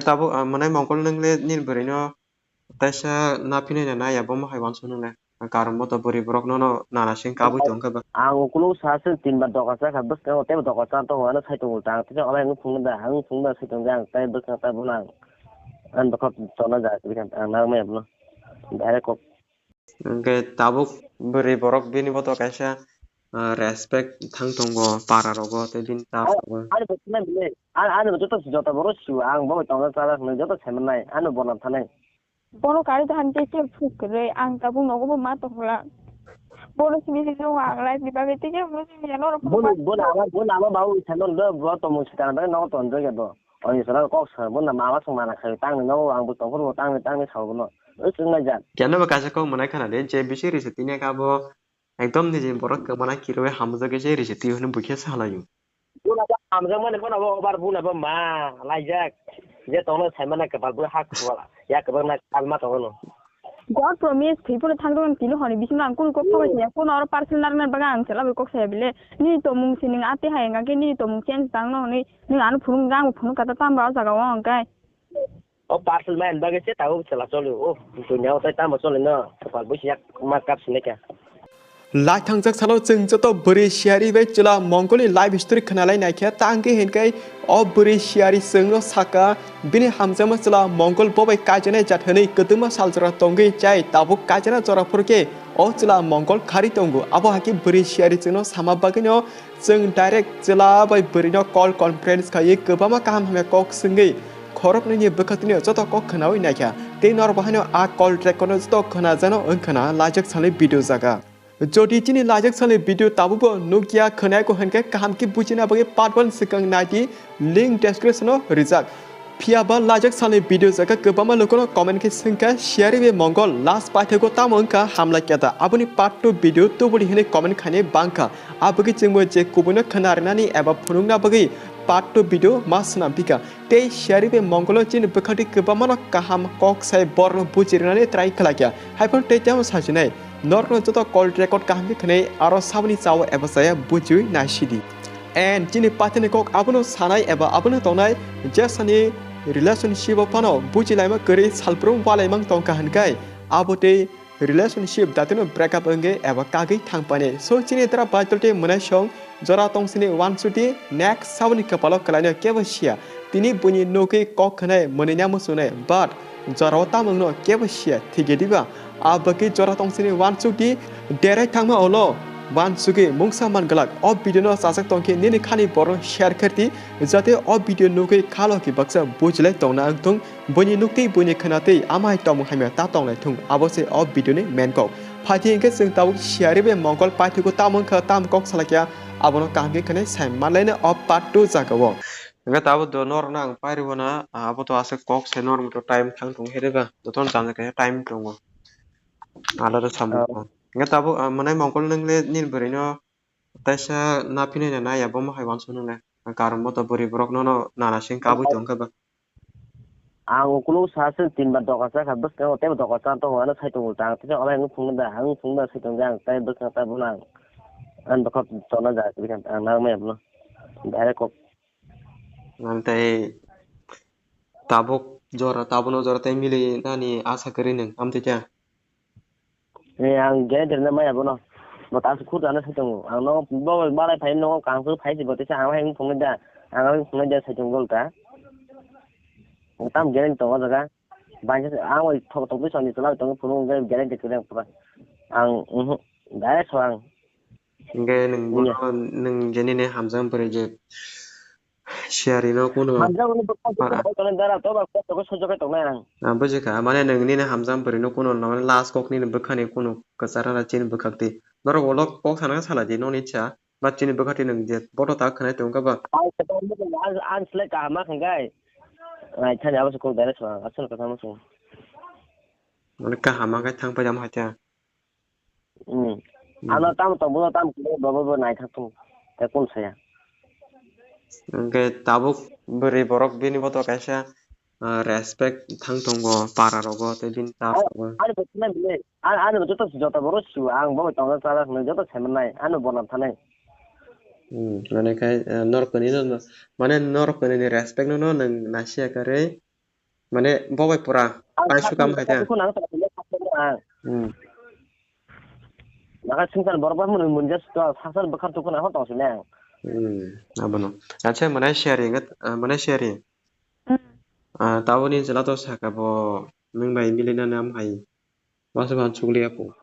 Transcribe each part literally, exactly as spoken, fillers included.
Tabuk, ah, mwnai mongkol nwngle nini bwrwino taisa naphinai na naiya, bomo hai uansuk nwngle. Karon bo to bwrwi borok nono nana sing kabui tongkha ba. Ang ukuluk sa se tin bar doka chakha, bwskango teibo doka cha tongo, ano sai tongo ta. Ang tei obai wng phunukda, ang wng phunukda sai tongdi, ang tei bwskang tei bono ang, ang dokha chona jaga kwrwi kha, ang nang maya bono. Direct kok. Hwnkhe tabuk bwrwi borok bini bo to kaisa, ah, respect thang tongo para rogo tei bini ta Ani, ani bo sinai bile, ani, ani bo joto, joto borok sio, ang bo tongna chala hwnwi joto sai mannai, ani bo nam thanai. Bono kari dohan khe khe phuk kwrwi, ang tabuk nogo bo ma tongla. Bono simi simi tongo ang life ni bagwi, tei khe bono simi ya norok Bono, bono ama, bono ama babu sai mano do, bo tongmung swkang bagwi nogo tonjak ya do. Oni sora kok sa, bono mama swng mana khai, tangni nogo ang bo tongphuru bo tangni, tangni sao bono. Oi chwng nai jak. Keno bo kaisa kok mwnai khana de, je bisi risa tini kha bo ekdom niji borok kwmana kirwi hamjak se risa twi hwnwi bukhe salaio. Buna bo hamjakmani bono bo obar buna bo ma laijak. Je tongno saimana kwbal bo ha kwbal ya kwbangna kalma tongo no. God promise thwi phano thang rwng tini hwnwi bisingo ang kunu kok thok ya, phone oro parcel narwknani bagwi ang chwla bai kok saya bile. Nini tongmung se nwng ati hai hwnkha khe nini tongmung change tangno hwnwi nwng ano phunuk rang bo phunuk kata tamo o jaga o hwnkhe. O parcel mai bagwi se tabuk chwla choli o dunya o tai tamo choli no kwbal bo se yak ma kap sinai kha. Lai thangjak salo chwng joto bwrwi siyari bai chwla mongolni life story khwnalai naikhe, tangwi hinkhe o bwrwi siyari chwngno saka, bini hamjakma chwla mongol bobai kaijaknai jat hwnwi kwtwma sal jora tongwi chai tabuk kaijakna jora phurkhe o chwla mongol kharwi tongo. Abo hakhe bwrwi siyari chwngno sama bagwino chwng direct chwla bai bwrwino call conference khaiwi kwbangma kaham hamya kok swngwi khoroknwini bwkhaktwino joto kok khwnawi naikha. Tei norok bo haino a call track-no joto khwnajano wngkhana laijak salni video jaga. Jodi chini laijak salni video tabukbo nukya khwnayakho hwnkhe kaham khe bujina bagwi part one swkang naidi link description-o rijak. Phiyaba laijak salni video jaga kwbangma lukuno comment khe swngkha, siyari bai mongol last paithago tamo wngkha hamlai keta, aboni part two video tubuli hinwi comment khainai bangkha. Abagwi chwngbo je kubuino khwna rwnani eba phunukna bagwi part two video ma swnam phika. Tei siyari bai mongolo chini bwkhakni kwbangmano kaham kok sai borokno buji rwnani try khlai kha. Haiphano tei tamo sajinai, norokno joto call record kaham khe khwnai aro saboni chao eba chaya bujiwi naisidi. And chini paithakni kok abono sanai eba abono tongnai, jesani relationship o phano bujilaima kwrwi salbrum walaimang tongkha hwnkhai abo tei relationship datino break up wngwi eba kagwi thangpani. So chini dra Baitul tei mwnaisong jora tongsini uansukdi, next saboni kwpalo kwlaino kebo siya. Tini buini nugwi kok khwnai mwnwina muchungnai, but jorao tamo wngno kebo siya, thikhe diba? A bagwi jora tongsini uansukdi, derai thangma ulo uansugwi mungsa man glak. O video no chajak tongkhe nini khani borok share khardi, jate o video nugwi khalo khe baksa bujilai tongna wngthung. Buini nuktwi, buini khwnatwi, amai tongmung hamya ta tonglai thung, abo se o video ni main kok. Phaidi hinkhe chwng tabuk siyari bai mongol paithago tamo wngkha, tamo kok salakya, abono kaham khe khwnai sai manlaina o part two jaga o. Hinkhe tabuk do norokno ang pairwna, abo to aswk kok se norokno to time thang tong hede ba, jotono janja kaisa time tongo. Alada samung Oh. Hinkhe tabuk, ah, mwnai mongol nwngle nini bwrwino taisa naphinai na naiya, bomo hai uansuk nwngle. Karon bo to bwrwi borok nono nana sing kabui tongkha ba. Ang ukuluk sa se tin bar doka chakha, bwskango teibo doka cha tongo, ano sai tongo ta. Ang tei obai wng phunukda, ang wng phunukda sai tongdi, ang tei bwskang tei bono ang, ang dokha chona jaga kwrwi kha, ang nang maya bono. Direct kok. Ang tei tabuk jora, tabukno jora tei mili nani asa kwrwi nwng, amtwi kha. Ni ang guarantee rwna maya bono. Bo ta aswk khur rwna sai tongo. Ang no bo malai phai no kaham khe phai si bo tesa ang hai wng phunukda. Ang hai wng phunukda sai tongo ta. Tam guarantee tongo jaga. Bangsa ang oi thok thok bwsong ni chwla tongo phunuk wngkhe guarantee kwrwi ang pura. Ang, mhm, direct so ang. Hingke nwng Iya. Bono nwng je nini hamjak bwrwi je siyari no kuno Hamjak bwrwi bwkha para. Bwkha dara to ba kok tongo sojok kai tongnai ang. Ah, bujikha, mane nwng nini hamjak bwrwi no kuno mane last kok nini bwkhani kuno kwchara na chini bwkhak di. Norok ulo kok sana salai di noni cha. Ba chini bwkha twi nwng je boto ta khwnai tongkha ba. Ang, ang, ang selai kaham ma khangkai. Nai thani abo se kok dai song, asal kasa ma song. Mane kaham ma khai thang pai jam hacha. Hmm. Hmm. Ano tam tong bo tam khe bo bo nai thang thung. Te kun saya. Hingke tabuk bwrwi borok bini boto kaisa ah, respect thang tongo para rogo tei bini ta Ani, rogo. Ani bo sinai bile, ani, ani bo joto, joto borok sio, ang bo tongna chala hwnwi joto sai mannai, ani bo nam thanai. Hmm, mane kai, eh, norok ni no, mane norok ni respect no, no nwng nasiya karwi, Mane bo bai pura ang pai sukam hai ta. Ang Hmm. Naka singsan borok bai mun mun jas to saksan bwkhar tukun ako tong sile ang. Hmm. Abono. Acha manai sharing, ah, manai sharing. Hmm. Ah, taboni jela to saka bo nung bai milina nam hai. Masa ban chukliya po.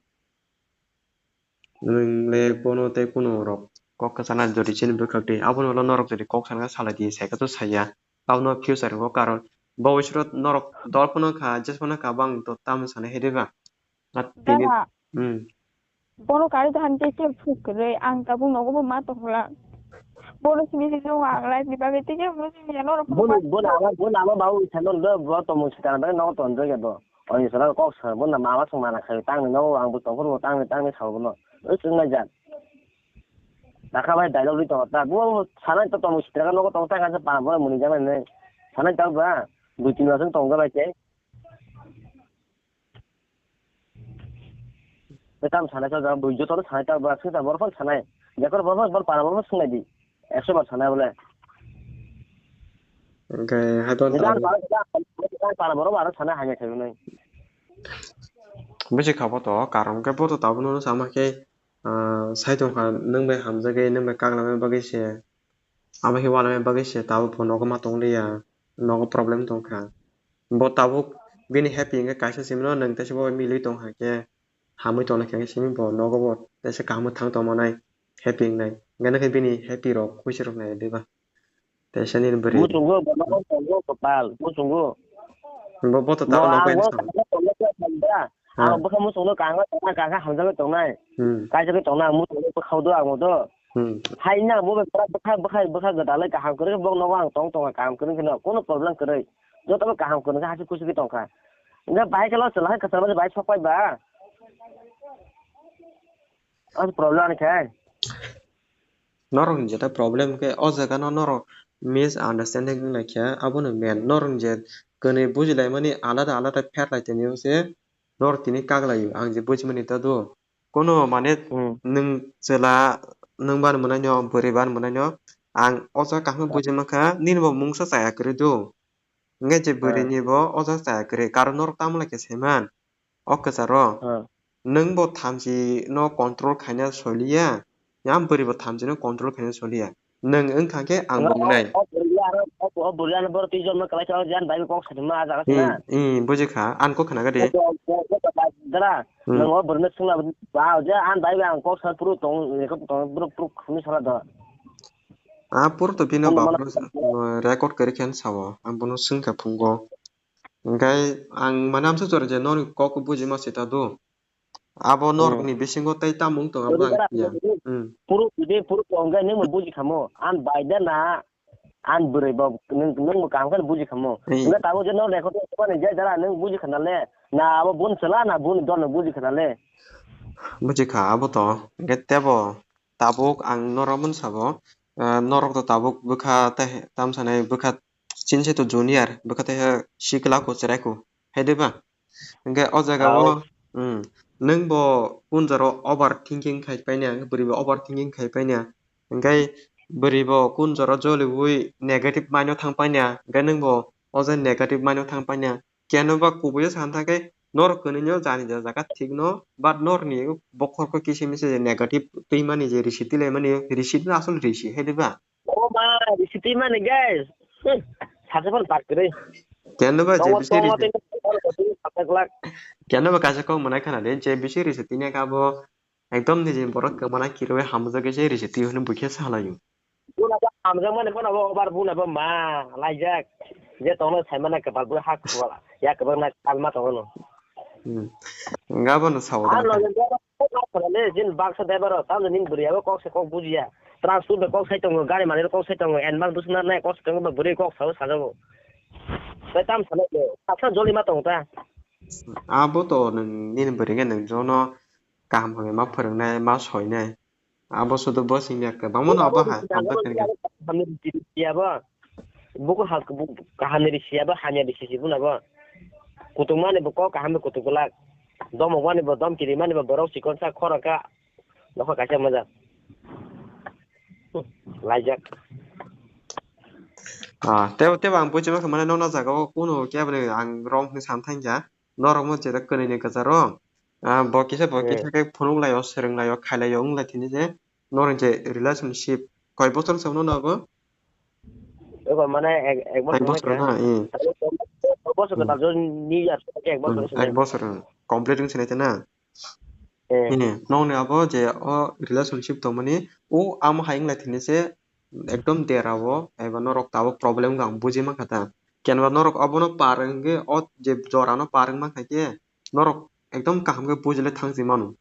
Nwng le bono tei kunu rok kok kwchana jodi chini bwkhak di. Abono ulo norok jodi kok sana salai di, sai khe to saya. Abono future o karon bo bisro norok dol phano kha, jes phano kha, bang to tamo sana he diba? At tini, Dada, hmm. Bono kari to han tei tei phuk kwrwi, ang tabuk nogo bo ma tongla. Bono simi simi ang life ni bagwi tei khe buji ya norok. Bono, bono ama, bono ama babu sana do, bo to mun sitana bagwi nogo tonjak ya bo. Oni sora kok sa, bo na mama song mana khai, tang ni no, ang bo tong phuru, tang ni, tang ni sao bo no. Oi, chwng nai jak. Dakha bai dialogue ri tong ta, bo sanai to tong sitra no tong ta, kan sa pa bo muni jang nai. Sanai ta ba, dui tin masang tong ga bai ke. Tam sanai ta, bo joto sanai ta ba, sita bor phon sanai. Jakor bor phon, bor para bor phon sanai di. Ekso bar sanai bole. Hwnkhe hai to Nidang para, nidang para borok aro sana hanya khayo nai. Buji kha bo to, karon khe bo to tabuk no sama khe, ah, sai tong kha, nwng bai hamjagwi, nwng bai kaglamani bagwi se, abo khe uanamani bagwi se, tabuk bo nogo ma tong liya, nogo problem tong kha. Bo tabuk bini happy hwnkhe kaisa simi no, nwng teisa bo milwi tong kha khe, hamwi tong kha khe simi bo nogo bo teisa kaham thang tong manai, happy wngnai. Hwnkhe no khe bini happy rok, khusi rok nai diba. Teisa nini bwrwi. Muchungo, bono muchungo kopal, muchungo. Bo, bo to Bo tamo ang nokni o song. Kaham tongma khe tong da. Ha. Ang bwkha muchungno kaham tongma, kaham hamjagwi tongnai. Hmm. Kaijagwi tongnai, ang muchungno bwkhao do, ang do. Hmm. Hai na, bo bwkha, bwkha, bwkha, bwkha gwdalai kaham kwrwi, bo nogo ang tong tonga kaham kwrwi kheno, kono problem kwrwi. Joto bo kaham kwrwi khe hachik kuchuk khe tongkha. Hwnkhe bahai khe lo chwla hai kwchangma bai sok pai ba. Ang problem ani khai. Norok ni jeta problem khe o jaga no norok misunderstanding wng lai kha, abono main. Norok je kwnwi bujilaimani alada alada pher lai tini se norok tini kak lai o. Ang je bujimani ta do, kono mane Hmm. nwng chwla nwng ban mwnai no, bwrwi ban mwnai no, ang o jaga kaham buji mankha, nini bo mungsa chaya kwrwi do. Hwnkhe je bwrwi Ah. ni bo o jaga chaya kwrwi, karon norok tamo lai khe saiman. O kwcharo, Ah. Nwng bo thamchi no control khaina soliya, ya bwrwi bo thamchi no control khaina soliya. Nwng wng kha khe ang bo wngnai. O bwrwi ano, o, o bwrwi ano borok twi jotma kwlai kha, o jan bai kok satima ah jaga Hmm, sina. Hmm, buji kha, ang kok khna gadi. Dara, Hmm. Nwng o bwrwi no swngna ba, o je an bai ang kok sa puru tong, ni kok tong, puru, puru khuni sala do. Ah, puru to bino Ang ba, mana puru, uh, record kari khen sao, ang bono swng kha phungo. Hwnkhe ang mane amsa jora je norokni kok buji ma sita do. Abo Hmm. norokni bisingo tei tamung tong abo ang Dara, kiya. Hmm. Puru, je puru tong khe nwng buji khamo. An bai da na, an bwrwi bo nwng, nwng bo kaham khe buji khamo. Hmm. Hwnkhe tabuk je norok record khe mani je dara nwng buji khana le. Na abo bun sela na bun dol no buji khana le. Buji kha abo to. Hwnkhe tebo tabuk ang norok mano sabo, ah, norok to tabuk bwkha tei tamsa nai bwkha chini se to junior, bwkha tei sikla ko chwrai ko, hai de ba? Hwnkhe o jaga o, Au. Hmm, nwng bo kun jora overthinking khai paina, bwrwi bo overthinking khai paina, hwnkhe bwrwi bo kun jora joliui negative mind o thang paina, hwnkhe nwng bo o jaga negative mind o thang paina, Keno ba kubui o sana thang khe norok kwnwi no jani ja jaga thik no, but norokni bokhorok kisa misa je negative twi mani je risi twi lai mani, risi no asol risi hai de ba? O ma, risi twi mani guys. Hmm, sacha phano tak kwrwi. Keno ba je Tongo, bisi tongo, risi. Tongo, tongo, tongo, tongo, tongo. Keno ba kaisa kok mwnai khana de je bisi risi twi nai kha bo Ekdom niji borok kwmana kirwi hamjagwi se risi twi hwnwi buikhe salaio. Buna bo hamjakmani bono bo obar buna bo ma laijak. Je tongno saimana kwpal bo ha kwpal ya kwbangna kalma tongo no. Hmm. Wngkha bono sao Ah, da. Loge driver kok ma khorale jin baksa driver o tamni ning bwrwi abo kok se kok bujiya. Transport bai kok sai tongo, gari manwi kok sai tongo, advance bwswkna nai kok sai tongo, bwrwi kok sao sajago. Tei tam sanai le, saksa joli ma tongo ta. Abo to nwng nini bwrwi khe nwng jono kaham hamya ma phwrwngnai, ma soinai. Abo sudu bo simi ya kwbangma no abo hai, hamjakmani risi ya bo. Buku ha-, bu-, kaham ni risi ya bo, hamya risi si buna bo. Kutung mani bo kok kaham bo kutung kwlak. Domok mani bo dom kiri mani bo borok chikon sa khorang kha. Nokha kaisa mojak. Hmm, laijak. Ah, tebo, tebo ang buchima kha mane nokna jaga o kuno kebo ni ang wrong hwnwi san thangya. Norok mo jera kwnwi ni kwcharo. Ah, bo kisa, bo kisa khe phunuk lai o, swrwng lai o, khailai o, wng lai thini je. Norok je relationship koi bosor sa no nago? Ego mane ek, ek bosor. Ek bosor na, eh. Ek bosor ka jo ni yar ek bosor. Hmm, ek bosor, hmm. Complete wng sinai te na? Eh. Eh, nokni abo je o relationship tongmani, o amo hai wng lai thini se ekdom dera o, eba norok tabuk problem wng kha ang buji mankha ta. Kenba norok obono par wngkhe o je jora no par wng mankha khe norok ekdom kaham khe buji le thang si mano.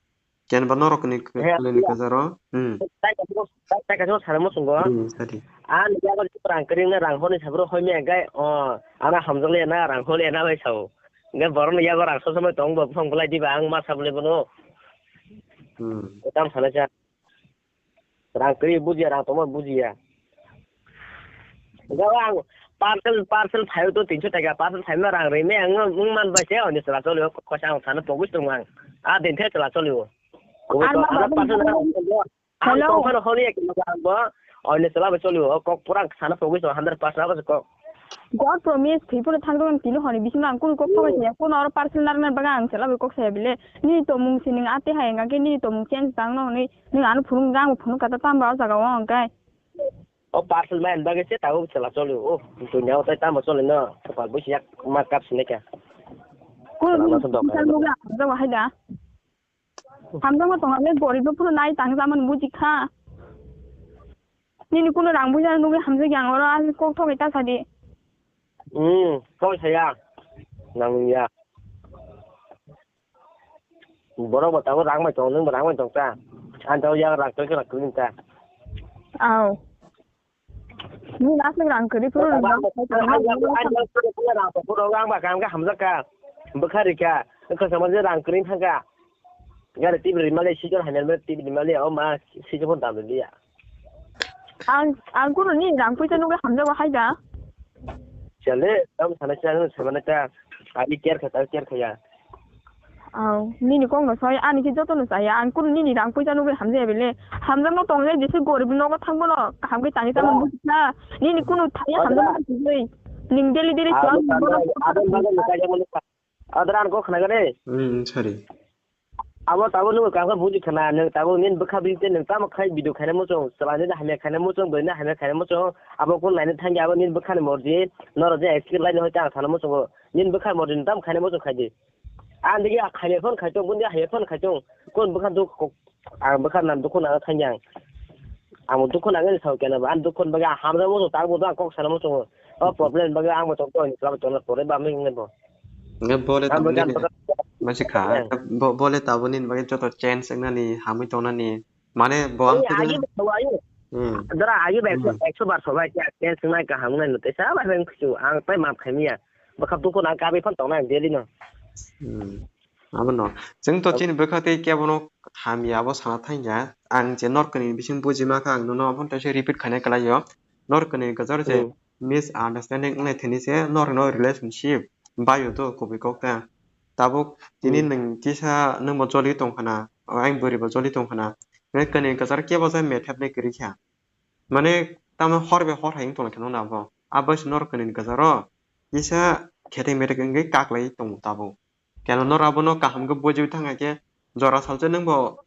Kenba norok ni khe-, khe ni kwcharo, hmm. Tai kaisa, tai kaisa sana muchungo. Hmm, sadi. Ani yago rang kring na rang hor ni sabro hoi me gai, o, ana hamjak le na rang hor le na bai sao. Nge borok ni yago rang so somoi tong bo phang bulai diba ang ma sabole bono. Hmm. Tam sana cha. Rang kri bujiya, rang tongma bujiya. Gawang parcel, parcel phaio to tinso taka, parcel phaima rang rime ang wng man bai se, oni chwla cholio, kosa ang sana pogwi tong ang. A din the chwla cholio. Koboi to hundred percent ang tong phano holi ek ang bo, oni chwla bai cholio, kok pura sana pogwi tong hundred percent abo kok. God promise, thwi phano thang dong, tini honi bisingo ang kunu kok phabai thaya, kono oro parcel narwknani bagwi ang chwla bai kok saya bile. Nini tongmung se nwng ate hai hwnkha khe nini tongmung change tang no hwnwi nwng ano phunuk, ang bo phunuk kha ta tamo o jaga o hwnkhe. O parcel mai bagwi se tabuk chwla choli o. Dunya o tai tamo choli no. Kopal buisi yak ma kap sinai kha. Kono chwla no nini song dok. Parcel nugwi ang jaga hai da. Hamjakma tongna le gorib no phuru nai tang jaman buji kha. Nini kuno rang buja nugwi hamjak yang oro a kok thok ta sadi. Hmm, kok saya. Nang ya. Borok bo tabuk rang bai tong, nwng bo rang bai tong ta. Ang tabuk yang rang kri kri kri ta. Aw. Nini aswk rang kwrwi phuru rang phuru rang phuru rang phuru rang ba kam ka hamjak ka. Bwkha rikha. Wngkha sama je rang kwrwi thangkha. Gari tibri mali sikor hamya mali tibri mali o ma sikor phone dam liya. Ang, ang kuno nini rang puisa nugwi hamjago hai da. Chale, tam sana chang sama na ka. Abi care kha, ta care kha ya. Aw, nini kok no soi, ani khe joto no chaya, ang kunu nini rang puisa nugwi hamjaya bile. Hamjakno tongle jese gorib nogo thangbono kaham khe tangwi tamo bujikha. Nini kunu thaya hamjakno tongwi. Ning daily daily chuang bono. Adra ang kok khna gane. Hmm, sorry. Abo tabo nung kaham khe buji khna, nung tabo nini bwkha bini te nung tamo khai video khaina muchung, chwla nini hamya khaina muchung, bwrwi ni hamya khaina muchung, abo kunu naina thangya abo nini bwkhani morji, norok je execute laini hoi ta ang sana muchungo. Nini bwkha morji nung tamo khaina muchung khaidi. Ang digi khaimya phone khaitong, bundi hamya phone khaitong. Kon bwkha duk, ang bwkha nan dukhu nang thangya ang. Ang dukhu nang ni sao kena ba, ang dukhu bagwi ang hamjak muchung, tak muchung ang kok sana muchungo. O problem bagwi ang bo tong tong ni club tong na pore ba ming ne bo. Nge bole tamo ni masi kha, bo-, bole tabo nini bagwi joto change wngnani, hamwi tongnani. Mane bo ang ayo, ayo. Hmm. Dara ayo ba ekso, hmm, ekso bar sobai kya, kya sunai kaham nai no tesa bai bang kuchu, ang pai map khaimiya. Bwkha dukhu na kabi phan tongnai daily no. Hmm. Abono. Chwng to chini bwkha tei kebono hamya abo sana thangya. Ang je norkni bising bujima kha ang nono aphano teisa repeat khainai kwlaio. Norkni kwchar je, hmm, misunderstanding wngnai thani se norokno relationship baio to kubui kok ta. Tabuk tini, hmm, nwng kisa nwngbo joli tong khana, o ang bwrwibo joli tong khana. Hwnwi kwnwi kwchar kebo jai methepnwi kwrwi kha. Mane tamo hor bai hor hai wng tong lai kha nwng abo. Abo se norok kwnwi ni kwcharo kisa khetek metek wngwi kaklai tongo tabuk. Keno norok abono kaham khe bujiwi thang khe jora salsa nwngbo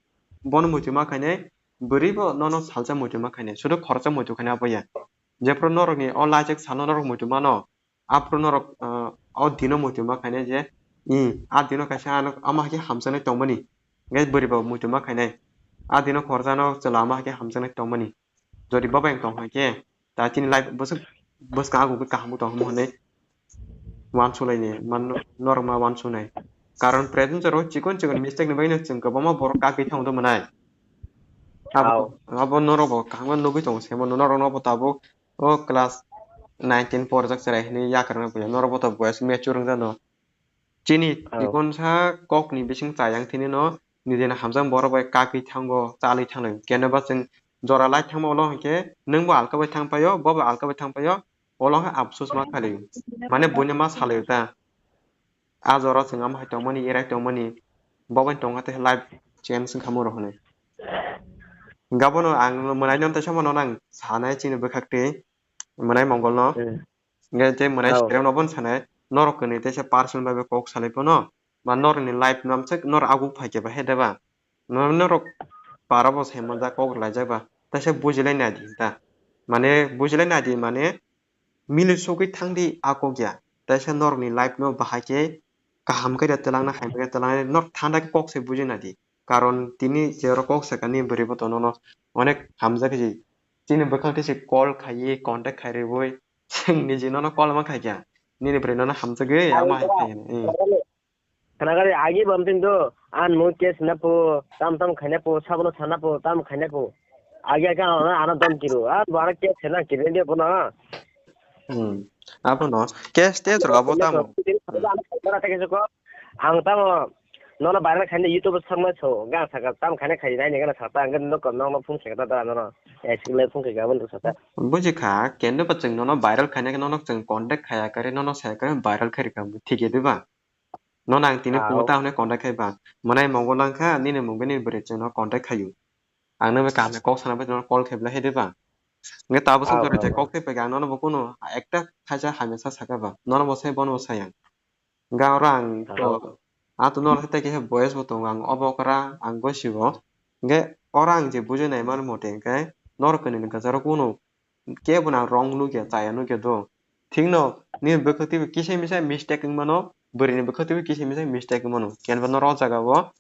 bono muitu ma khainai, bwrwibo nono salsa muitu ma khainai, sudu khoroksa muitu khainai abo ya. Jephuru norokni o laichak salo norok muitu mano, aphuru norok, ah, o dino muitu ma khainai je, i, a dino kaisa ano ama hai khe hamjaknai tongmani, hwnkhe bwrwi bo muitu ma khainai, a dino khoroksa no chwla ama hai khe hamjaknai tongmani. Jodi bo bai tong hai khe, ta chini life bwswk, bwskang ago khe kaham tong hinwi uansuknai ni, man norok ma uansuknai. Karon present jora o chikon chikon mistake ni bagwi no chwng kwbangma borok kagwi thango tongmani. Abo, abo norok bo kaham khe nugwi tongo, semo norok no bo tabuk o class nine ten porjak chwrai hinwi yakarna buya, norok bo to boyas mature wngjak no. Chini, oh, chikonsa kokni bising chayang thini no nijeni hamjak borok bai kagwi thango, chalwi thanglai. Keno ba chwng jora lai thangma ulo hwnkhe nwng bo alka bai thang paio, bo bo alka bai thang paio, ulo hwnkhe afsus ma khalio. Mane buino ma salaio ta. A jora chwng ama hai tongmani, erai tongmani, bo bai tongkha tei life change wngkha moro hwnwi. Hwnkhe abono ang mwnaino tei somono nang sanai chini bwkhak twi. Mwnai mongol no. Hmm. Hwnkhe tei mwnai Oh. Sirem no bono sanai, norok kwnwi teisa personal bai kok salai phano, ba norokni life no amswk norok aguk phaikhe ba he de ba? No-, norok para bo sai manjak, kok rwlaijak ba, teisa bujilai nai di ta. Mane bujilai nai di mane mili sogwi thang di a kok ya. Teisa norokni life no bahai khe kaham khe da twlangna, hamya khe twlangna, norok thanda khe kok se bujina di. Karon tini je oro kok sakani bwrwi bo to nono onek hamjak khe chini bwkhak tei se call khaiwi contact khai rwui chwng niji nono call ma khai kha. Nini bwrwi nono hamjagwi ama hai khai hwnwi. Khna gari agi bam tin do, an mo case na po, tam tam khaina po, sabono sana po, tam khaina po. Agi agi ana ana dom kiru, a bara case na kiru de po na. Hmm. Abono case te jorga bo tamo. Bara ta kisa ko, ang tamo, nono viral khaina YouTube o sakma so, gang saka tam khaina khai nai ne gana sata, ang no kom no phung se ta da no. Eh, sikle phung ke gabon sata. Buji kha, kendo ba chwng nono viral khaina nono chwng contact khaya kare, nono saya kare viral khai rikha, thik ya de ba? Nono ang tini Ah, phungo oh. Ta hwnwi contact khai ba. Mwnai mongol lang kha, nini mungwi nini bwrwi chwngno contact khayu. Ang nokno kaham khe kok sana bai nono call khai bwlai hai de ba. Hwnkhe tabuk Ah, swk ah, jora je ah. Kok khai phaikha ang nono bo kunu ekta khaisa hamya sa sakha ba. Nono bo sai bono bo sai ang. Hwnkhe oro ang to, ah, to nono tei khe voice bo tongo ang obo okra ang gosibo. Hwnkhe oro ang je bujui nai mani mote hwnkhe norok kwnwi ni kwcharo kunu kebo nang wrong nukya, chaya nukya do. Thikno nini bwkhak twibo kisa misa mistake wng mano, bwrwini bwkhak twibo kisa misa mistake wng mano. Kenba norok o jaga o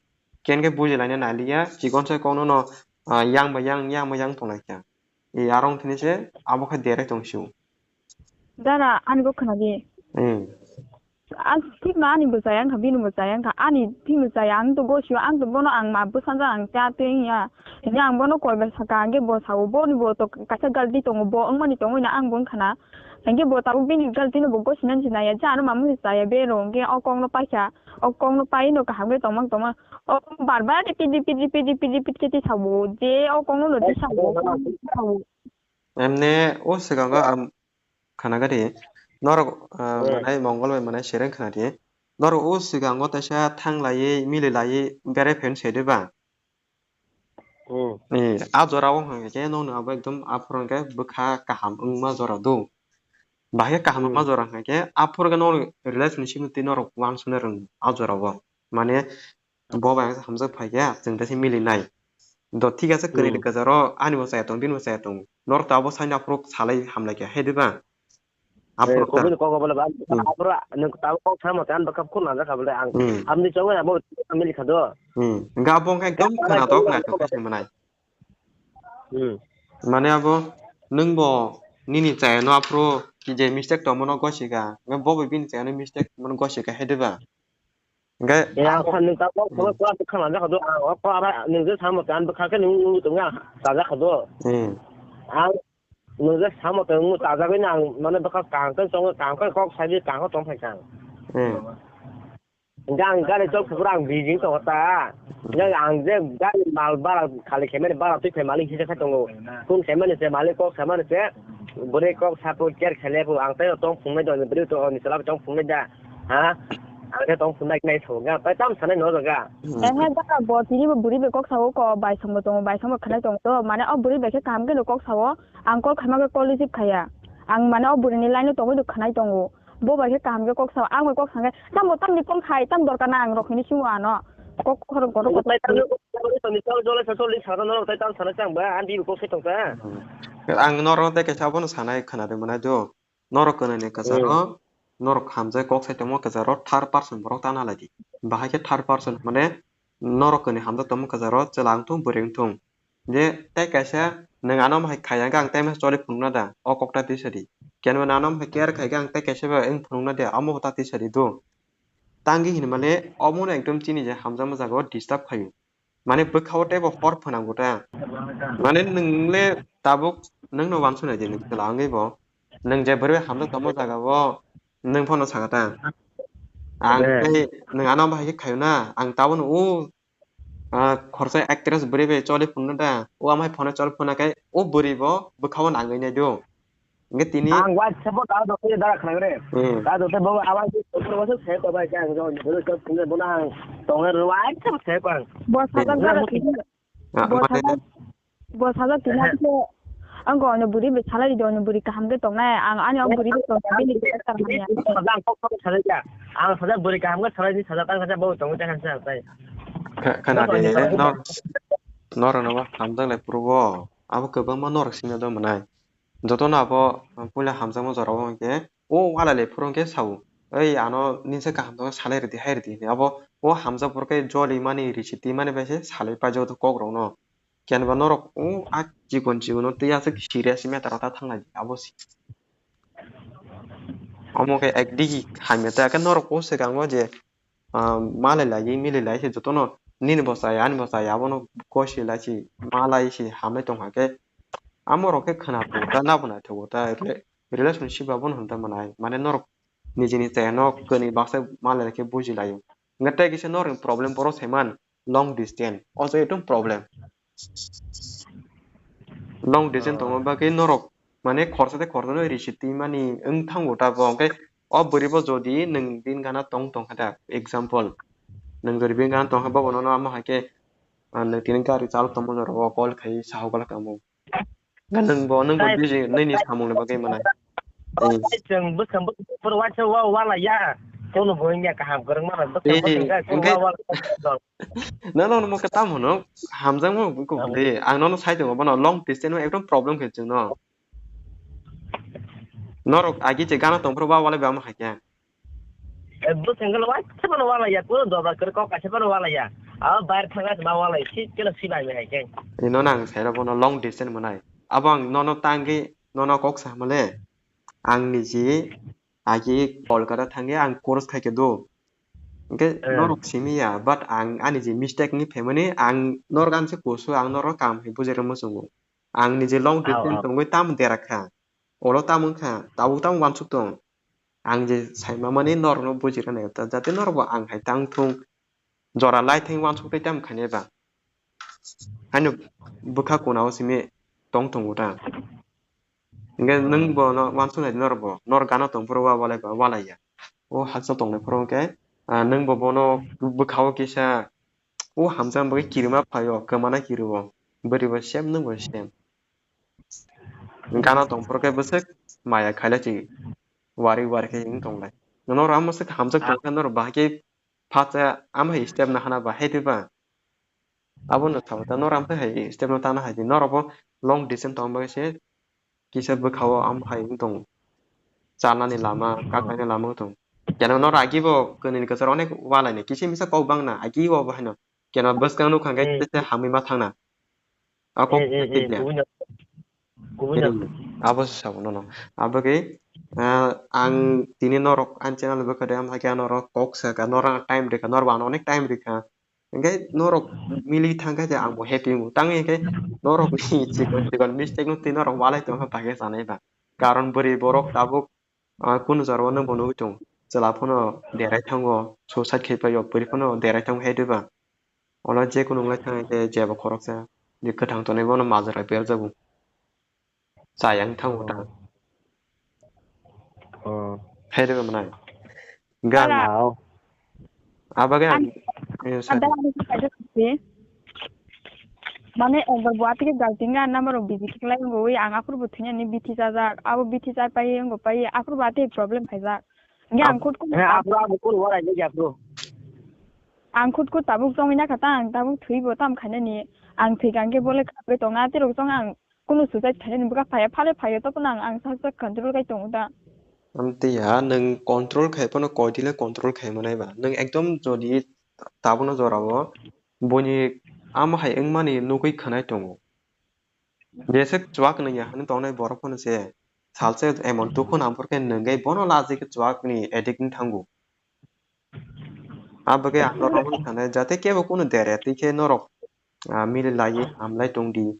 kenkhe bujilaina naliya, chikon se kokno no, ah, yang ba yang, yang ba yang tonglaikha. E, arong thini se abo khe derai tong sio. Dara, ani bo khna di. Hmm. A, thik no, ani bo chaya wngkha, bini bo chaya wngkha, ani thik no chaya, ang to gosio, ang to bono ang ma bwsajak ang cha twi wngya. Hini ang bono koi bai saka, hwnkhe bo sao, boni bo to kaisa galti tongo, bo wngmani tongwi na ang bo wngkha na. Hwnkhe bo tabuk bini galti no bo gosinani se naiya, je ano mamung se chaya bero, hwnkhe o kok no paikha, o kok no pai no kaham khe tongmang tongmang. O kok bar bar repeat, repeat, repeat, repeat, repeat khe twi sao, je o kok no no twi sao, o kok no twi sao. Emne o swkango ang khana gari norok, ah, hmm, manai mongol bai manai sereng khana di. Norok o swkango teisa thang laiwi, mili laiwi berai phaino se de ba? Hmm. Eh, a jora o hwnkhe nokni abo ekdom aphuru hwnkhe bwkha kaham wngma jora do. Bahai kaham wngma, hmm, jora hwnkhe aphuru khe nokni relationship ni twi norok uansukna rwng a jora o. Mane bo bai hamjak phaikha, chwng teisa milinai. Do thik ase, kwrwi ni, hmm, kwcharo ani bo chaya tongo, bini bo chaya tongo. Norok to abo saino aphuru salai hamlaikha, he diba? Aphuru, eh, ta-, koboni kok bole ba, hmm, aphuru nwng tabuk kok samo te ani bwkha khulna jakha bole ang, hmm, hamni chongwi abo milikha do. Hmm. Hwnkhe abo wngkha ekdom khwnatok naithok khe se mwnai. Hmm. Mane abo nwng bo nini chayano aphuru je mistake tongmano gosika, hwnkhe bo bo bini chayano mistake tongmano gosika, he diba? Hwnkhe eh, ang kha nwng ta kok, hmm, kok, kok, kok khana jakha do, ang o kok aba nwng je samo kan bwkha khe nwng nung tong ya, ta jakha do. Hmm. Ang nwng je samo tong, nung ta jagwi na ang mane bwkha kaham khe chongo, kaham khe kok sai di, kaham khe tong phai kha. Hmm. Hwnkhe ang gari chok phuru ang bijing tongo ta. Hmm. Hwnkhe ang je gari mal bara khali khaimani bara twi khaimani hisa khe tongo. Phone khaimani se malik kok samani se. Bwrwi kok sapo care khailai pho ang tei tong phungnai do, bwrwi to ni sala tong phungnai da. Ha? Ang tei tong phungnai nai tho ga, tai tam sanai no ga. Hmm. Ehe, jaka bo tini bo bwrwi bai kok sao ko, bai sambo tongo, bai sambo khanai tongo to. Mane o bwrwi bai khe kaham khe no kok sao, ang call khaima khe call receive khaya. Ang mane o bwrwi ni line o tongwi do khanai tongo. Bo bai khe kaham khe kok sao, ang bai kok sangkhe, tamo tamni tong khai, tam dorkar na ang rok hinwi simo ano. Kok khorok kono kotor. Tai tam no, tai tam no, jole sa jole sa no, tai tam sana chang ba, ang di kok se tong ta. Hmm. Ang norok tei kaisa abono sanai khwna de mwnai do. Norok kwnwi ni kwcharo, hmm, norok hamjai kok sai tongmo kwcharo third person borok ta na lai di. Bahai khe third person mane norok kwnwi hamjak tongmo kwcharo chwla wng thung, bwrwi wng thung. Je tei kaisa nwng ano hai khai hwnkhe ang tei masa choli phunukna da, o kok ta tisa di. Kenba nano hai care khai khe ang tei kaisa bai wng phunukna de, omo bo ta tisa di do. Tangwi hinmale omono ekdom chini je hamjakma jaga o disturb khaio. Mane bwkha o teibo hor phwnango ta. Mane nwng le tabuk nwng no uansuknai de nwng chwla wngwi bo. Nwng je bwrwi hamjak tongma jaga o nwng phano sakha ta. Ang eh, tei nwng ano bahai khe khaio na, ang tabukno o, ah, khorsa actress bwrwi bai choli phunukna ta. O amhai phone choli phunukna khe o bwrwi bo bwkha o nangwi nai do. Hingke tini ang WhatsApp o ta dokte dara khna gre. Hmm. Ta dokte bo abai ki doktor bo se to bai ka ang jo ni bolo to phone bo na ang tong re WhatsApp se ko ang. Bo sajak jara tini. Ah, bo mane sajak, bo sajak tini ang se Ang go ano buri bai salai di, ano buri kaham khe tongnai. Ang ani ang buri bai tongnai, bini character hamya. Ang kok kok salai ya. Ang saja buri kaham khe salai di, saja tang saja bo tongo tang saja tai. Kha-, khana de, no, norok no hamjak lai phuru bo. Abo kwbangma norok simi do mwnai. Jotono abo puila hamjakma jora o hwnkhe, o walai lai phuru hwnkhe sao, "Oi, ano ninsa kaham tongo, salai rwdi, hai rwdi," hinwi. Abo o hamjak phuru khe joli mani, risi twi mani bai se salai paijak o kok rok no. Khe ba norok o a chikon chikon o twi aswk serious matter o ta thanglai di, abo se. Omo khe ekdigi hamya ta khe norok o swkango je, ah, malai lai, milai lai se jotono nini bo chaya, ani bo chaya, abono kosi lai se, malai se hamlai tong kha khe, amo rok khe khwna tongo ta, nabo naithogo ta, rela-, relationship abono hwn ta mwnai, mane norok nijini chaya no kwnwi baksa malai lai khe buji lai o. Hwnkhe tei kisa norokni problem boro saiman, long distance. O jaga ekdom problem. Long distance tongma bagwi norok mane khorsa tei khorsa no risi twi mani wng thango ta bo. Hwnkhe o bwrwi bo jodi nwng bini gana tong tong kha ta, example, nwng jodi bini gana tong kha, bo bono no amo hai khe, ah, nwng tini gari chalok tongma jora o call khai saho gala kamo. Nwng bo, nwng bo busy, nini samung ni bagwi mwnai. Chwng bwskang bwskang phuru waisa wa wala ya. Kono bo wngya kaham kwrwngma rok bwskang bwskang khe kono wa wala. No, no, no, mo khe tamo hwno? Hamjakma ko de. Ang nono sai tongo, bono long distance no ekdom problem khe chwngno. Norok agi je gana tong phuru wa wala ba ma hakya. Bo single wa se bono wala ya, kono dobar kor kok ase bono wala ya. Aba bar thanga ma wala ya, si kelo si bai me hai keng. Ino nang sai ro bono long distance mwnai. Abo ang nono tangwi nono kok sa male. Ang niji agi Kolkata thangwi ang course khai khe do. Hwnkhe norok simi ya, but ang ani je mistake ni phaimani ang norok ang se kusu ang norok kam hai bujai rwma chungo. Ang niji long distance tongwi tamo dera kha. Olo tamo wngkha, tabuk tamo wansuk tong. Ang je saima mani norokno buji rwnai ta, jate norokbo ang hai tang thung. Jora lai thang wansuk tei tamo khainai ba. Haino bwkha kuna o simi tong tongo ta. Hwnkhe nwng bono wansuk nai di norokbo, norok gana tong phuru wa walai ba walai ya. O hakchal tongnai phuru hwnkhe, ah, nwng bo bono bwkha o kisa o hamjakma bagwi kirima phaio, kwmana kirio. Bwrwi bo same nwng bo same. Gana tong phuru khe bwswk maya khailai chi wari wari khe wng tonglai. Norok amo swk hamjak tong khe norok bahai khe phatsa amo hai step nahana ba hai diba? Abono sao ta norok amo hai step no tana hai di. Norok bo long distance tong bagwi se kisa bwkha o amo hai wng tongo. Chalnani lama, kaknani lama wng tongo. Keno norok agi bo kwnwi ni kwcharo onek walaini kisa misa kok bangna agi o bo haino. Keno bwskang nukha hwnkhe kisa hamwi ma thangna. A kok abo se sabo nono. Abagwi, ah, ang tini norok ani channel bwkha de, am hakhe norok kok saka, norok time rikha, norok ano onek time rikha. Hwnkhe norok mili thangkhe je ang bo happy wngo. Tang hwnkhe norok ni chikon chikon mistake no twi norok walai tongkha bagwi sanai ba. Karon bwrwi borok tabuk, ah, kunu jora o nwng bo nugwi tongo. Chwla phano derai thango, suicide khai paio, bwrwi phano derai thango hai diba. Ono je kunu wngwi thang khe jeba khoroksa je kwthang tonwi bono majra berjago. Chayang thango ta. Oh. Hai diba mwnai. Gana. Gana. Abagwi ang, eh, sorry. Ada ani kaisa khe. Mane ekbar bo atike galting ga number rok busy khlai ngo wi ang aphuru bo thwini ani bithi chajak. Abo bithi chai pai ngo pai aphuru bo atike problem khaijak. Nge ang khut khut. Eh, aphuru abo kunu warai nge aphuru. Ang khut khut tabuk chongwi nakha ta ang tabuk thwi bo tam khainani. Ang thwi kang khe bole kha tong na tirok chong ang. Kunu suicide khainani bwkha phaiya, phale phaiya, tokno ang, ang sak sak control khai tongo da. Amtwi ya, nwng control khai phano koitwi le control khai manai ba. Nwng ekdom jodi tabukno jora o buini amo hai wngmani nugwi khwnai tongo. Jeswk chuak nwng ya hwnwi tongnai borok phano se salsa emon dukhu nang phuru khe nwngwi bono laji khe chuak ni addict wng thango. Abagwi ang norok wngkha nai, jate kebo kunu dere twi khe norok, ah, mili lai hamlai tong di.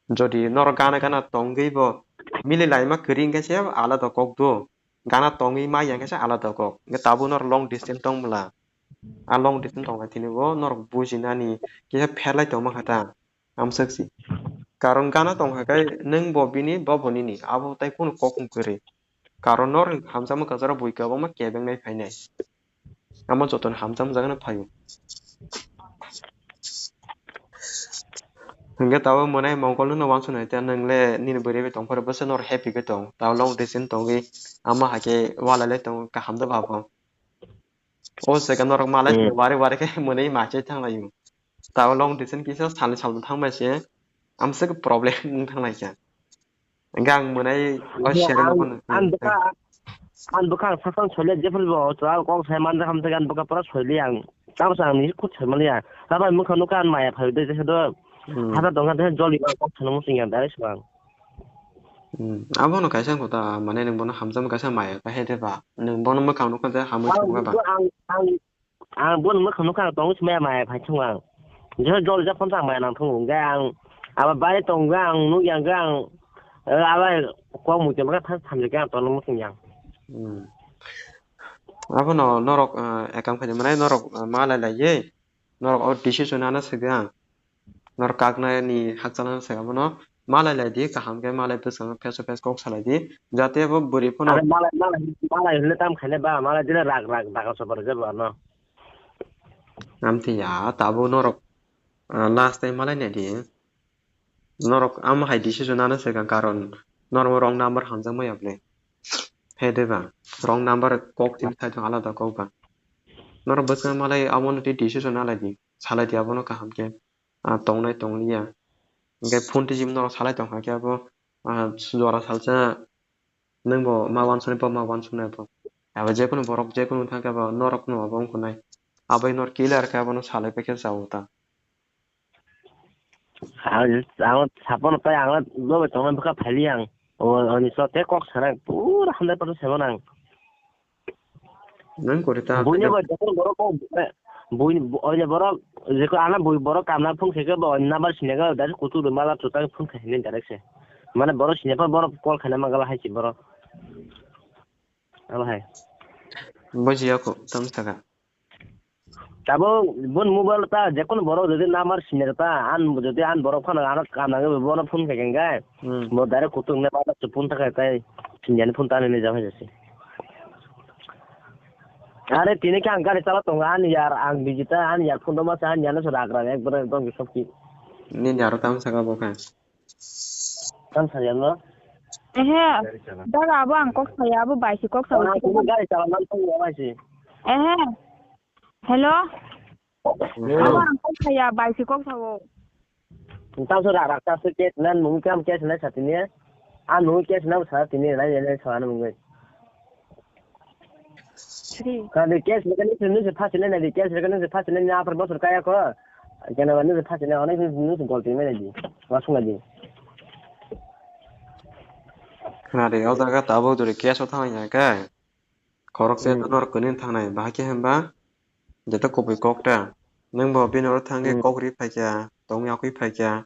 Jodi norok gana gana tongwi bo mili laima kwrwi hwnkhe se alada kok do, gana tongwi ma ya hwnkhe se alada kok. Hwnkhe tabuk norok long distance tong bwla, a long distance tong lai tini bo norok bujinani kisa pherlai tongma kha ta. Amswk si. Karon gana tong kha khe nwng bo bini, bo bo nini. Abo tai kunu kok wng kwrwi. Karon norok hamjakma kwcharo bui kwbangma kebengnai phainai. Amo jotono hamjakma jagano phaio. Hwnkhe tabuk mwnai mongkol no wansuknai tei nwng le nini bwrwi bai tongphuru bwswk no happy khe tong. Tabuk long distance tongwi ama hai khe walai lai tongo kaham da ba bo. O jaga norok malai Hmm. wari wari khe mwnwi ma chai thang lai o. Tabuk long distance kisa salni salbo thang bai se amswk problem wng thang lai kha. Hwnkhe ang mwnai o Hwnkhe share ang, mano. Ang bwkha, ang bwkha ang sakang soile jephuru bo chwla kok sai man jakha mtwkhe ang bwkha pura soile ang. Tamo sa ang ni khut sai manya. Tabai mukha nukha ang maya phai de jesa do. Hmm. Hata tongkha de joli ba kok sana musing yang dai swang. Hmm. Abono kaisa kota mane nwng bono hamjam kaisa maya ka he de ba. Nwng bono mukha nukha de hamwi Ang thangma ba. Ang, ang, Ang boni mwkhang nukha ang tong sima maya phai thung ang. Jesa jol ja phone tang maya nang thung hwnkhe ang abo bai tong ang nuk yang ang abo kok mui tong kha thang tham je ang tong nuk yang. Hmm. Abono norok, ah, ekam khaidi manai norok, ah, ma lai lai ye. Norok o decision ano sidi ang. Norok kaknai ni hakchal ano sidi abono ma lai lai di kaham khe ma lai bwskango face to face kok salai di. Jate bo bwrwi phano Are malai, malai, malai hwnle tam khaine ba, malai dile rak, rak, daga sobar je ba no. Amtwi ya, tabuk norok, ah, last time malai nai di. Norok amo hai decision ano swkang, karon norok wrong number hamjak maya bwle. He de ba, wrong number kok twi thai thang alada kok ba. Norok bwskango malai amo no twi decision alai di, salai di abono kaham khe. Ah, tongnai tongliya. Hwnkhe phone twijim norok salai tongkha khe abo, ah, jora salsa nwng bo ma uansuknai, bo ma uansuknai bo. Abo jekunu borok jekunu thang khe bo norok no abo wngkha nai. Abo nor clear khe abono salai paikhe chao ta. Ang, ang sapono tai ang lobai tongna bwkha phaili ang. O, oni so te kok sana pura hundred percent sebo nang. Nang kori ta. Buini bai jekon borok kok, eh, buini, bu-, oine borok, jekon ana bui borok kamna phone khe khe bo oine number sine khe direct kuchuk rwma la chuchak phone khe hini direct se. Mane borok sine pha borok call khaina mangala hai si borok. Abo hai. Bujiya ko, tamo saka. Tabuk bun mobile ta jekun borok jodi number sini ta, an jodi an borok phano ano kanang bono phone khai khe, Hmm. Bo direct kutung ne bata phone ta khai tai sini ani phone ta ne jam hai jasi. Are tini khe ang gari chala tongo ani yar ang busy ta ani yar phone roma sa ani yar no sura agra ekbar ekdom bisok ki. Nini aro tam saka bo kha. Tam saya no? Ehe. Daga abo ang kok saya, abo bai si kok sa. Ah, tini gari chala man tongo bai si. Ehe. Hello? Hmm. Abo ang kok saya, bai si kok sao. Tang so rak rak ta se case nan mung kam case na sa tini. An mung case na sa tini na ye na sa na mung. Three. Ka de case mechanic se nuse phasi nai di, case mechanic se phasi nai ni after bosor kaya ko. Kena ba nuse phasi nai, onek nuse golti mai di. Wasung di. Khna de, o jaga tabuk duri case o thang ya ka. Khorok se Hmm. nor kuni thang nai, bahai khe hemba. Jeta kopui kok ta. Nung bo bini oro thang khe Hmm. kok ri phai kya, tong yakui phai kya.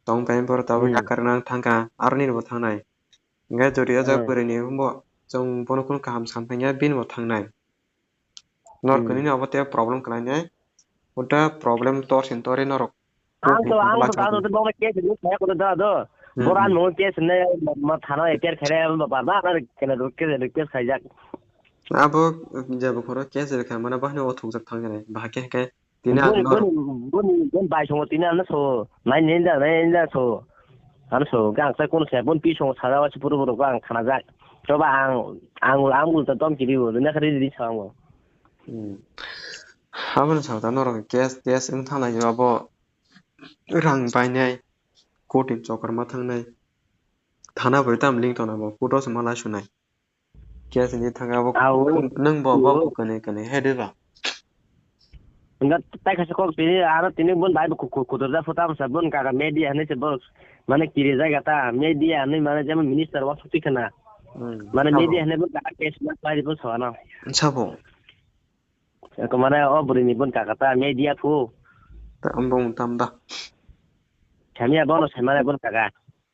Tong pai boro tabuk Hmm. yakar nang thang kha, aroni bo thang nai. Hingke jodi o jaga Hmm. bwrwi ni hwnbo chwng bono kunu kaham sam thangya bini bo thangnai. Nor Hmm. kwnwi ni obo tei problem khlainai. Uta problem tor sin tor norok. Ang to, ang to, ang to, bokno case ni saya kono da do. Hmm. Boran mo case ne ma thana eter khere ba ba ba kene do case request khaijak. Abo jabo khoro case rikha mana bahne o thukjak thangya nai. Bahai khe khe Tini ang Boni, no boni, boni, boni bai songo tini ano so. Nai nenda, nai nenda so. Ano so, gang sai kono se, bon pi songo saja wasi puru puru gang khana jak. Choba ang, ang, ang ul ta tom kiri ul, na khari di sa mo. Hmm. Abo no sa ta norok case, case wng thang lai abo rang bainai, court ni chokor ma thangnai. Thana bai tam ling tona bo, court o se ma lai sunai. Case ni thanga bo Au. Nung bo bo Au. Kani kani he de ba. Nga tai khasa kok tini aro tini bon bai ku ku ku da futa sa bon ka media ne se bon mane kiri jaga ta media ne mane jemon minister wa suti kana. Hmm. Mane Sabo. Media ne bon ka case na pai bon sa na. Sabo. Ko mane o buri ni bon ka ta media phu. Ta ambong tam da. Kami abono se mane bon ka.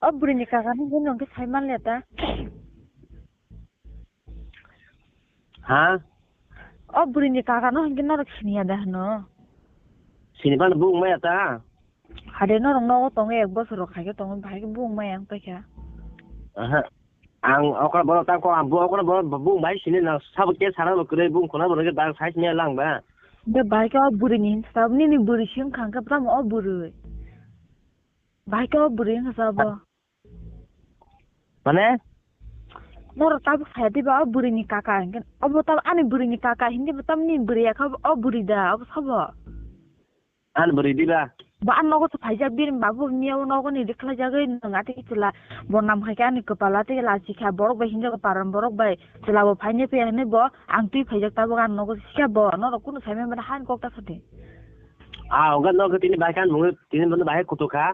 O bwrwini kaka ni hwnwi nongkhe sai manliya ta? Ha? O bwrwini kaka no hwnkhe norok siniya da hwno? Sini phano bung maya ta? Hade norok nogo tongo ek bosor rok hai khe tongo, bahai khe bung maya wng paikha. Aha. Ang okra borok ta ko, ang bo okra borok bung bai sini na sabo ke sana bo kwrwi bung khuna bo rwgwi bang sai sini lang ba. De bahai khe o bwrwini hinsa nini bwrwi si wngkha hwnkhe tamo o bwrwi. Bahai khe o bwrwi wngkha sa bo. Mane? Norok tabuk saya diba o bwrwini kaka hinkhe. Obo tab ani bwrwini kaka hinkhe bo tamni bwrwi yakha o bwrwi da obo sabo. Ani bwrwi diba? Bo ani nogo se phaijak bini babu miya o nogo ni rikhlai jagwi nwng ati chwla bo nam khai khe ani kwpal ati lachi kha borok bai hinjak paran borok bai chwla bo phaini phiya hinwi bo ang twi phaijak tabuk ani nogo se sikha bo norok kunu saimani han kok ta sadi. Ah, hwnkhe nok tini bai khan mungwi tini bono bahai kutuk kha.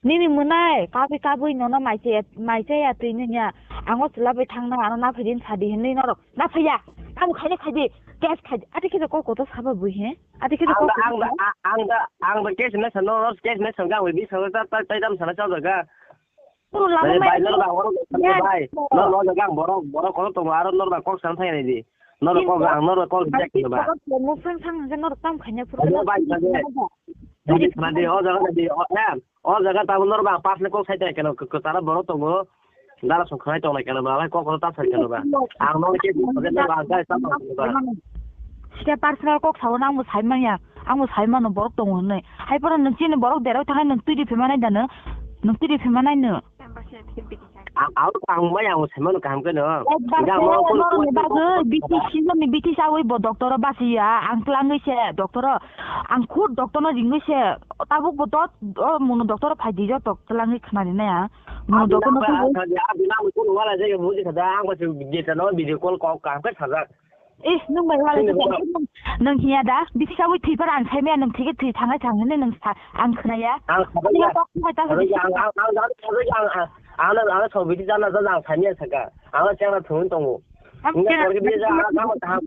Nini mwnai, kabwi kabwi nono mai chaya, mai chaya twi nini ya. Ango chwla bai thangna, ano na phaidi sadi hinwi norok. Na phaiya, tamo khaidi khaidi, case khaidi. Ati khe ko koto saba bui he? Ati khe ko Ang da, ang da, ang da, ang da case na sano, case na sanga wi bi sanga ta, ta, ta, tam sana chau daga. Puro lama Bai, mai. Bai, no, no, no, bai. No, no, no, ang borok, borok kono tongo, aro no, no, kok san thai di. No, no, kok, ang no, no, kok reject no ba. Mo sang sang je norok tam khanya puro. Bai, bai, bai. Madi, madi, o jaga di, o, em, o jaga tabuk norok ang personal kok sai tongkha keno, kwcharo borok tongo, dara song khwnai tongnai keno ba, bai kok ta sai keno ba. Ang no ke, ang ta sai tongkha ba. Sika personal kok sao na, ang bo sai manya, ang bo sai mano borok tongo hinwi. Hai poro nwng chini borok deroi thangnai nwng twi di phima nai da no, nwng twi di phima nai no. Ang, ang, ang mai ang sai mano kaham keno. Ekbar Ang khe mo norokni bagwi B T C, season ni B T C awi bo doctor o basiya, ang tlangwi se doctor o, ang khud doctor no ringwi se, tabuk bo dot, o muno doctor o phai di joto tlangwi khna rinai ang. Muno Abina doctor no ba, twi. Saja, abina mo kuno wala je buji kada, ang ba se geta no video call kok kaham khe sajak. Eh, nwng bai wala Sini kisa, ba. Nwng hiya da, B T C awi thwi par ang sai maya, nwng thwi khe thwi thangnai thang hinwi nwng sa, ang khna ya. Ang sabai Ani ya. Kok khai ta Sabai ya, ang, ang, ang, ang, sabai ya, ang, ang, ang, ang, ang, sabai di jana jana ang sai maya saka. Ang chana thung tongo. Ang Nga chana korgi biya ja, ang, ang, ang,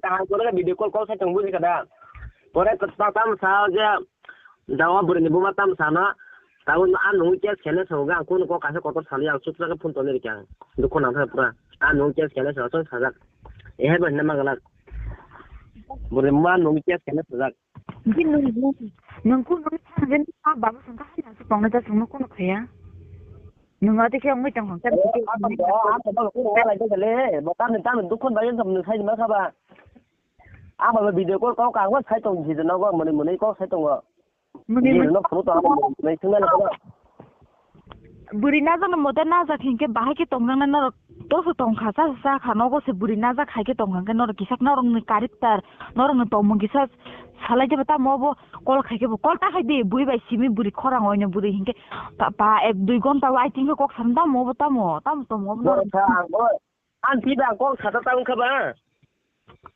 ang, ang, video call, call sai tong buji kada. Pore ta, ta, tam sa je, Dawa bwrwini buma tamo sana, tabuk a nungwi case khaina swngo, ang kunu kok kaisa kotor saliya, ang chukchak khe phone tongwi rikha ang. Dukhu nang thang pura. A nungwi case khaina swngo, chwng sajak. Ehai bo hinna mangalak. Bwrwini buma nungwi case khaina sajak. Bini nung, nung, nung kunu nung thang jeni a baba song ka hai nang tongna ja songno kunu khaya. Nung ati khe wngwi tong hong. Eh, a tong bo, a tong bo, kunu wala jai le. Bo tamni, tamni dukhu bai tong nung sai ma khaba. Ang bai video call kok ang sai tong si no go mwnwi mwnwi kok sai tongo. Mwnwi Ni mwnwi no phuru to ang mwnwi thung na ko. Bwrwi najak no mote najak hinkhe bahai khe tongjaknai norok toso tongkha cha cha kha nogo se bwrwi najak hai khe tongkha hinkhe norok kisak norok ni character norok ni tongmung kisa salai jeba tamo obo call khai khe bo call ta khai di bui bai simi bwrwi khorang oino bwrwi hinkhe pa, pa ek dui gonta waiting khe kok sam tamo obo tamo tamo tongmo obo Bo norok. Sa ang bo Ang twi ba kok sata ta wngkha ba?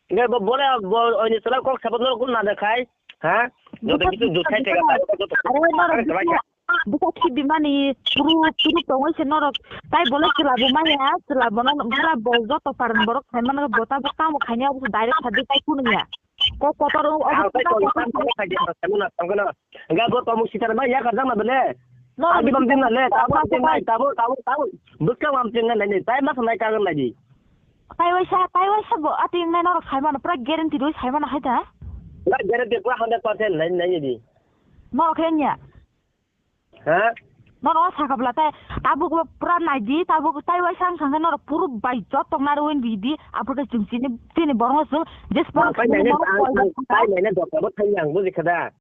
Nge bo bole bo oini sala kok saba norok kun nada khai? Ha? Joto kichu jut khai tega ta joto. Are norok buka, buka khi bimani puru puru tongoi se norok. Tai bole chwla bo maya, chwla bo no pura bo joto paran borok khai mano bo ta bo tamo khaini abo direct sadi tai kunu ya. Kok kotor o Ang tai kok tam kok khai jeng ta muna tam kana. Ga bo to mu sitar ma ya ka jang na bele. No, Agi bam jeng na le, tabo jeng nai, tabo, tabo, tabo. Bwskang bam jeng nai, nai, tai ma sanai ka nai di. Tai waisa, tai waisa bo, ati nai norok sai mano, pura guarantee rwi sai mano hai da. Na guarantee pura hundred percent nai, nai di. Norok khe nya. Ha? Norok sakha bla tai, tabuk bo pura nai di, tabuk tai waisa ang sangkhe norok puru bai jot tong naro win di di, apor ke chum chini, chini borong su, jes borong Ang pai nai ne, ang, ang, tai nai ne, dokta bo thai yang, buji khada.